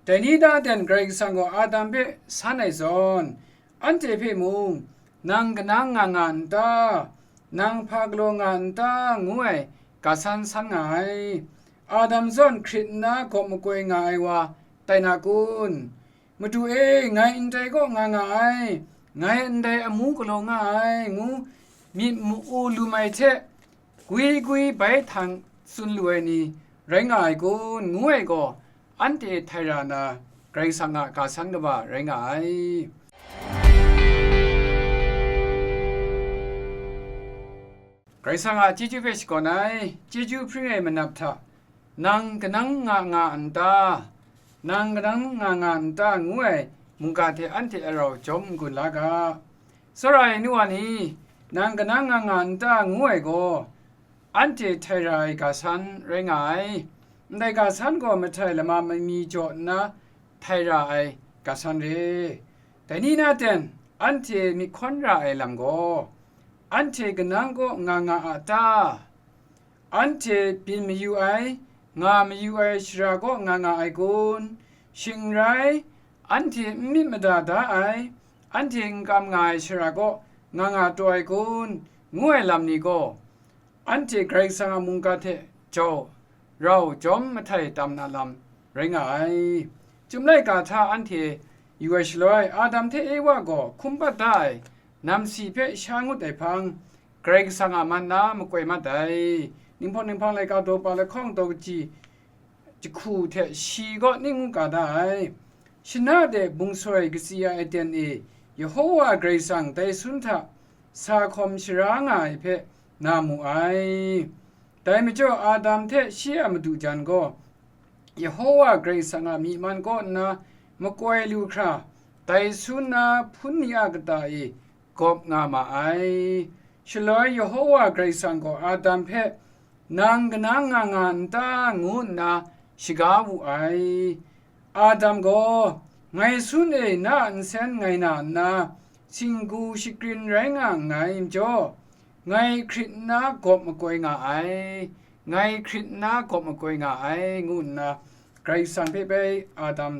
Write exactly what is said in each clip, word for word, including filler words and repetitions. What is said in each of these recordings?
Dai ni da den Karai Kasang gaw Adam hpe san ai zawn, anhte hpe mung, "Nang kanang nga nga n ta? Nang hpa galaw nga n ta?" ngu ai ga san san nga ai. Adam zawn hkrit nna gawp makoi nga ai wa tai na kun? "Madu e, ngai ndai kaw nga nga ai, ngai ndai amu galaw nga ai," ngu myit ma-u lum ai hte, gwi gwi bai htang tsun lu ai ni rai nga ai kun, ngu ai gaw, anhte htai ra na Karai Kasang a ga san kaba rai nga ai. Karai Kasang a chyeju hpe shakawn ai, chyeju hpring ai manap hta, "Nang kanang nga nga n ta? Nang kanang nga nga n ta?" ngu ai mungga hte anhte a rau jawm n-gun la ga. Tsawra ai nu wa ni, "Nang kanang nga nga n ta?" ngu ai gaw, anhte htai ra ai ga san rai nga ai. Ndai ga san gaw mahtai lama mami jaw nna htai ra ai ga san re. Dai ni na ten, anhte myit hkawn ra ai lam gaw, anhte kanang kaw nga nga a ta? Anhte byin mayu ai, nga mayu ai shara kaw nga nga ai kun? Shing n rai, anhte n myit mada da ai, anhte n kam nga ai shara kaw nga nga taw ai kun? ngu ai lam ni gaw, anhte Karai Kasang a mungga hte jau rau jawm mahtai tam na lam rai nga ai. Chyum laika hta anhte yu ai shaloi, Adam hte Ewa gaw hkum pat da ai namsi hpe sha ngut ai hpang, Karai Kasang a man na makoi mat ai. Ninghpawng Ninghpang laika daw pa lahkawng daw kaji jahku hte shi kaw ning ngu ga da ai. Shana de bung soi katsi ai aten e, Yehowa Karai Kasang dai sun hta sa hkawm shara nga ai hpe na mu ai. Dai majaw Adam hte shi a madu jan gaw, Yehowa Karai Kasang a myi man kaw nna makoi lu hkra, dai sun na hpun ni a kata e gawp nga ma ai. Shaloi Yehowa Karai Kasang gaw Adam hpe, "Nang kanang nga nga n ta?" ngu nna shaga wu ai. Adam gaw, "Ngai sun e na a nsen ngai na nna, singgu shikrin rai nga nngai majaw, ngai hkrit nna gawp makoi nga ai, ngai hkrit nna gawp makoi nga ai," ngu nna Karai Kasang hpe bai Adam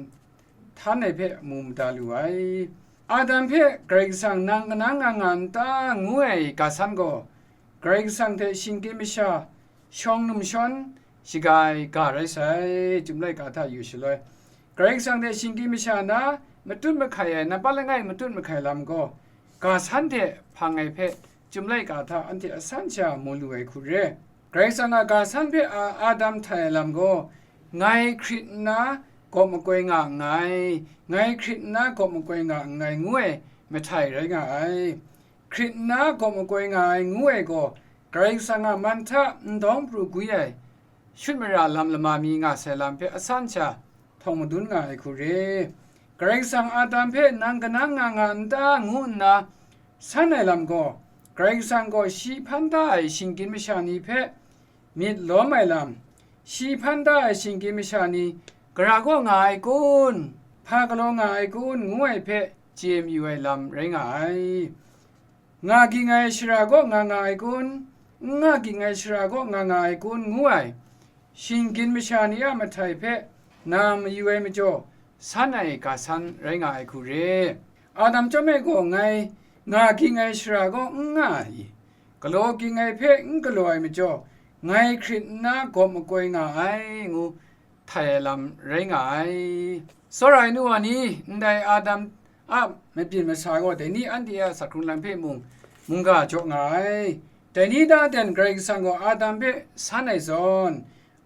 htan ai hpe mu mada lu ai. Adam hpe Karai Kasang, "Nang kanang nga nga n ta?" ngu ai ga san gaw, Karai Kasang hte shinggyim masha shawng num shawn shaga ai ga rai sai. Chyum laika hta yu shaloi, Karai Kasang hte shinggyim masha na matut mahkai ai, nampat langai matut mahkai lam gaw, ga san hte hpang ai hpe, chyum laika hta anhte asan sha mu lu ai hku re. Karai Kasang a ga san hpe a Adam htai ai lam gaw, "Ngai hkrit nna gawp makoi nga nngai, ngai hkrit nna gawp makoi nga nngai," ngu ai mahtai rai nga ai. Hkrit nna gawp makoi nga ai ngu ai gaw, Karai Kasang a man hta n dawng pru gwi ai, shut mara lam lama mi nga sai lam hpe asan sha htawng madun nga ai hku re. Karai Kasang Adam hpe, "Nang kanang nga nga n ta?" ngu nna san ai lam gaw, Karai Kasang gaw shi hpan da ai shinggyim masha ni hpe myit lawm ai lam, shi hpan da ai shinggyim masha ni gara kaw nga ai kun, hpa galaw nga ai kun, ngu ai hpe chye mayu ai lam rai nga ai. Nga ging ai shara kaw nga nga ai kun? N nga ging ai shara kaw nga nga ai kun? ngu ai shinggyim masha ni a mahtai hpe na mayu ai majaw, san ai ga san rai nga ai hku re. Adam chyawm e gaw, "Ngai nga ging ai shara kaw n nga ai, galaw ging ai hpe n galaw ai majaw, ngai hkrit nna gawp makoi nga ai," ngu htai ai lam rai nga ai. Tsawra ai nu wa ni, ndai Adam a mabyin masa gaw dai ni anhte a asak hkrung lam hpe mung mungga jaw nga ai. Dai ni da den Karai Kasang gaw Adam hpe san ai zawn,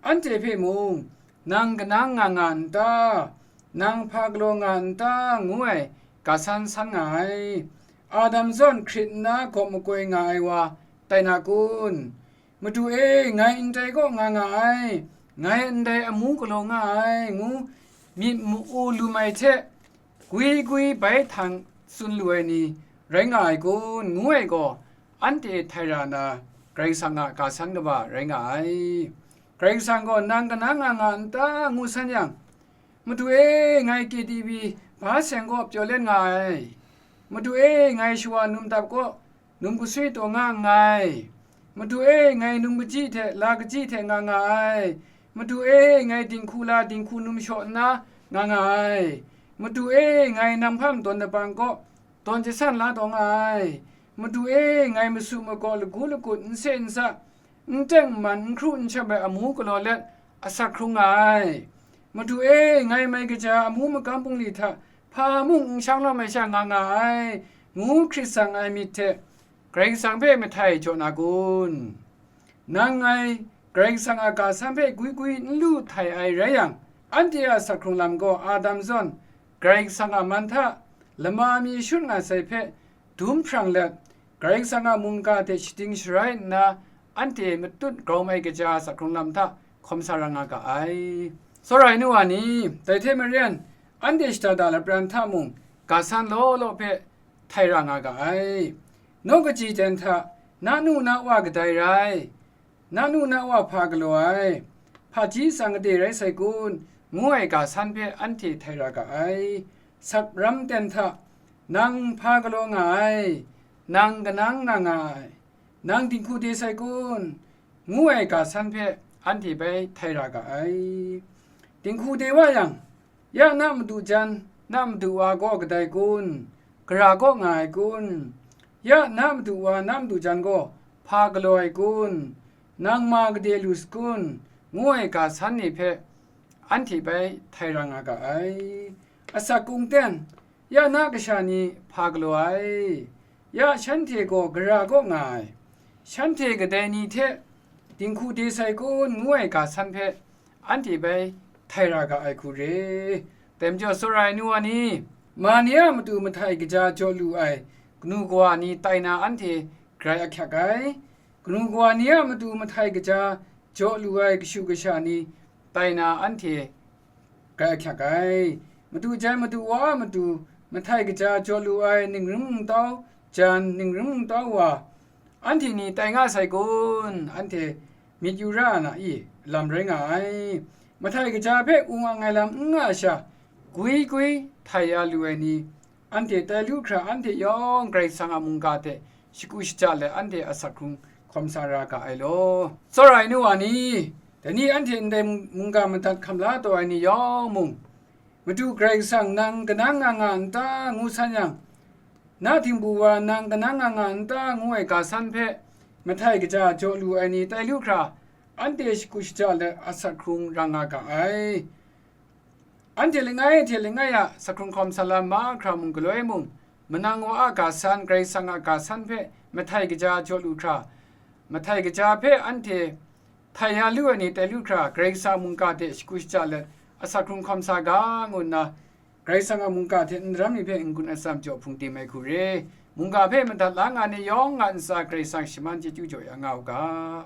anhte hpe mung, "Nang kanang nga nga n ta? Nang hpa galaw nga n ta?" ngu ai ga san san nga ai. Adam zawn hkrit nna gawp makoi nga ai wa tai na kun? "Madu e, ngai ndai kaw nga nga ai, ngai ndai amu galaw nga ai," ngu myit ma-u lum ai hte, gwi gwi bai htang tsun lu ai ni rai nga ai kun? ngu ai gaw, anhte htai ra na Karai Kasang a ga san kaba rai nga ai. Karai Kasang gaw, "Nang kanang nga nga n ta?" ngu san yang, "Madu e, ngai K T V ba seng kaw pyaw let nga ai. Madu e, ngai shawa num dap kaw num gasui taw nga nngai. Madu e, ngai num kaji hte la kaji hte nga nga ai. Madu e, ngai dinghku la dinghku num shaw nna, nga nga ai. Madu e, ngai nang hpa madawn labang kaw dawn jasan la taw nga ai. Madu e, ngai masu magaw lagu lagut, nse nsa, n teng n man, n hkru n sham ai amu galaw let asak hkrung nga ai. Madu e, ngai mai kaja amu magam bungli hta hpa mung n shang lawm ai sha nga nga ai, ngu hkrit tsang ai myit hte Karai Kasang hpe mahtai jaw na kun? Nang ngai Karai Kasang a ga san hpe gwi gwi n lu htai ai rai yang, anhte a asak hkrung lam gaw Adam zawn Karai Kasang a man hta lama mi shut nga sai hpe dum hprang let, Karai Kasang a mungga hte shading sharai nna, anhte matut grau mai kaja a asak hkrung lam hta hkawm sa ra nga ga ai. Tsawra ai nu wa ni, dai hte maren, anhte shada da lapran hta mung, ga san law law hpe htai ra nga ga ai. Naw kaji ten hta, na nu na wa kadai rai, na nu na wa hpa galaw ai, hpaji tsang gade rai sai kun, ngu ai ga san hpe anhte htai ra ga ai. Sakram ten hta, nang hpa galaw nga ai, nang kanang nga nga ai, nang dinghku de sai kun, ngu ai ga san hpe anhte bai htai ra ga ai. Dinghku de wa yang, ya na madu jan, na madu wa gaw kadai kun? Gara kaw nga ai kun? Ya na madu wa, na madu jan gaw hpa galaw ai kun? Nang ma gade lu sakun? Ngu ai ga san ni hpe anhte bai htai ra nga ga ai. Asak kung ten, ya na kasha ni hpa galaw ai? Ya shanhte gaw gara kaw nga ai? Shanhte kadai ni hte dinghku de sai kun? Ngu ai ga san hpe anhte bai htai ra ga ai hku re. Dai majaw, tsawra ai nu wa ni, ma ni a matu mahtai kaja jaw lu ai kanu kawa ni tai na anhte grai ahkyak ai. Kanu kawa ni a matu mahtai kaja jaw lu ai kashu kasha ni tai na anhte grai ahkyak ai. Madu jan madu wa a matu mahtai kaja jaw lu ai ningrum ntau jan, ningrum ntau wa, anhte ni tai nga sai kun? Anhte myit yu ra na i? Lam rai nga ai. Mahtai kaja hpe wung ang ai lam n nga sha, gwi gwi htai ya lu ai ni, anhte tai lu hkra, anhte yawng Karai Kasang a mungga hte shagu shaja let anhte asak hkrung hkawm sa ra ga ai law. Tsawra ai nu wa ni, dai ni anhte ndai mungga madat hkam la taw ai ni yawng mung, Madu Karai Kasang, nang kanang nga nga n ta? ngu san yang, na htingbu wa, nang kanang nga nga n ta? ngu ai ga san hpe mahtai kaja jaw lu ai ni tai lu hkra, anhte shagu shaja let asak hkrung ra nga ga ai. Anhte langai hte langai a asak hkrung hkawm sa lam mahkra mung galoi mung, manang wa a ga san, Karai Kasang a ga san hpe mahtai kaja jaw lu hkra, mahtai kaja hpe anhte htai ya lu ai ni tai lu hkra, Karai Kasang mungga hte shagu shaja let asak hkrung hkawm sa ga, ngu nna Karai Kasang a mungga hte n daram ni hpe n-gun atsam jaw hpung tim ai hku re. Mungga hpe madat la nga ni yawng a ntsa Karai Kasang shaman chyeju jaw ya nga u ga.